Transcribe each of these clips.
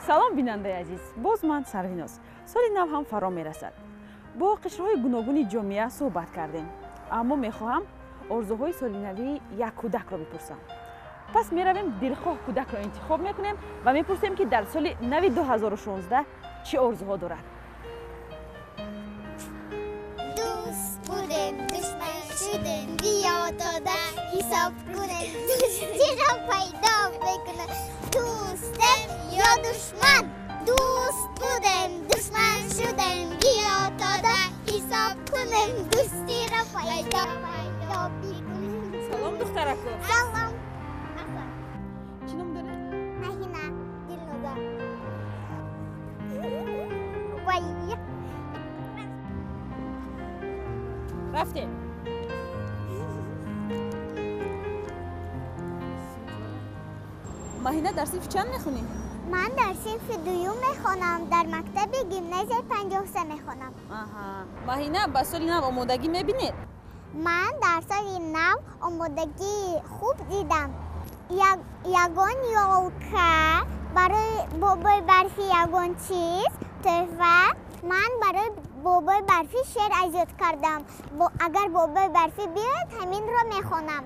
Салом, бинандаи азиз, боз ман Сарвиноз. Соли нав ҳам фаро мерасад. Бо қишрҳои гуногуни ҷомеа суҳбат кардем, аммо мехоҳам орзуҳои соли навии як кӯдакро бипурсам. Пас меравем, дилхоҳ кӯдакро интихоб мекунем ва мепурсем, ки дар соли нави 2016 чӣ орзуҳо дорад. Дӯст будем, душман шудем, биё дода ҳисоб кунем, дӯстиро пайдо мекунем, дӯстем ё душман. Дӯст будем, душман шудем, биё дода ҳисоб кунем, дӯстиро пайдо бикунем. Салом, духтарако. Салом. Чӣ ном доред? Маҳина, Дилноза. Вай. Рафтем. Маҳина, дар синфи чанд мехонӣ? Ман дар синфи дуюм мехонам, дар мактаби гимназияи 53 мехонам. Аҳа, Маҳина, ба соли нав омодагӣ мебинед? Ман дар соли нав омодагии хуб дидам. Ягон ёлка барои бобои барфӣ, ягон чиз тӯҳфа. Ман барои бобои барфӣ шеър аз ёд кардам. Агар бобои барфӣ биёяд, ҳаминро мехонам.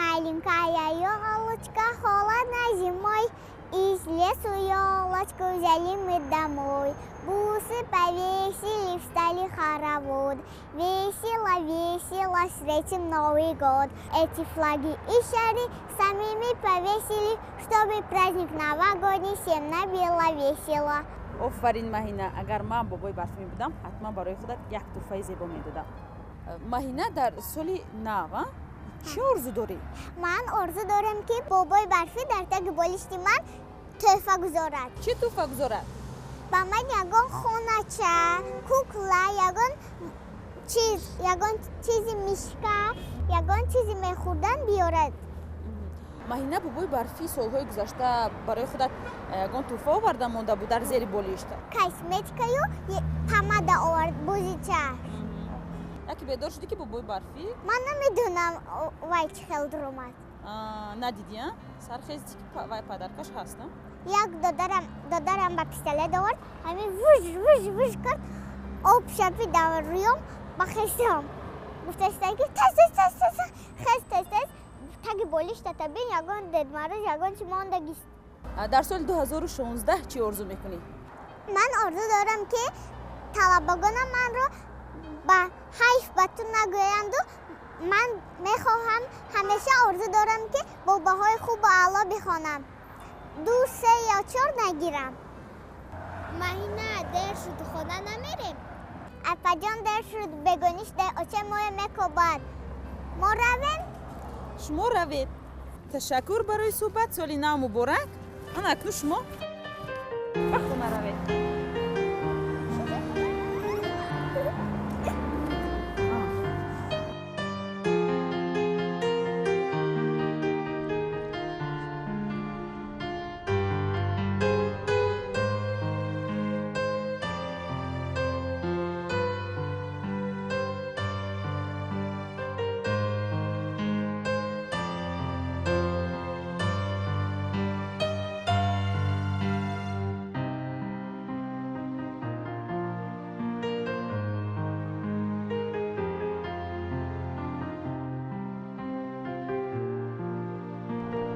Маленькая елочка, холодно зимой, из лесу елочку взяли мы домой. Бусы повесили, встали хоровод. Весело, весело встретим Новый год. Эти флаги и шары сами мы повесили, чтобы праздник новогодний всем нам было весело. Офарин, Маҳина. Агар ман бобои барфӣ мебудам, ҳатман барои худат як тӯҳфаи зебо медодам. Маҳина, дар соли нав чӣ орзу дорӣ? Ман орзу дорам, ки бобои барфӣ дар таги болишти ман тӯҳфа гузорад. Чӣ тӯҳфа гузорад? Ба ман ягон хонача, кукла, ягон чиз, ягон чизи мишка, ягон чизи мехӯрдан биёрад. Маҳина, бобои барфӣ солҳои гузашта барои худат ягон тӯҳфа оварда монда буд дар зери болишт? Косметикаю помада овард, бузича. Яке бедор шудӣ, ки бобои барфӣ? Ман намедонам, вай чӣ хел дуромад. Надидӣ, а? Сархездӣ, ки вай подаркаш ҳаст, а? Як додарам ба пистолет овард, ҳамин вуж вуж вуж кард, об шапи дар рӯём, ба хестам. Гуфтаста, ки тез тез тез тез хез, тез тез таги болиштата бин, ягон Дед Мороз, ягон чи мондагист. Дар соли 2016 чӣ орзу мекунӣ? Ман орзу дорам, ки талабагонам манро ба ҳайф ба ту нагӯянду ман мехоҳам, ҳамеша орзу дорам, ки бо баҳои хубу аъло бихонам, ду, се ё чор нагирам. Маҳина, дер шуд, хона намерем? Апаҷон, дер шуд, бегониш дар оча моя мекобад. Мо равем? Шумо равед. Ташаккур барои суҳбат, соли нав муборак. Ана акнун шумо ба хона равед.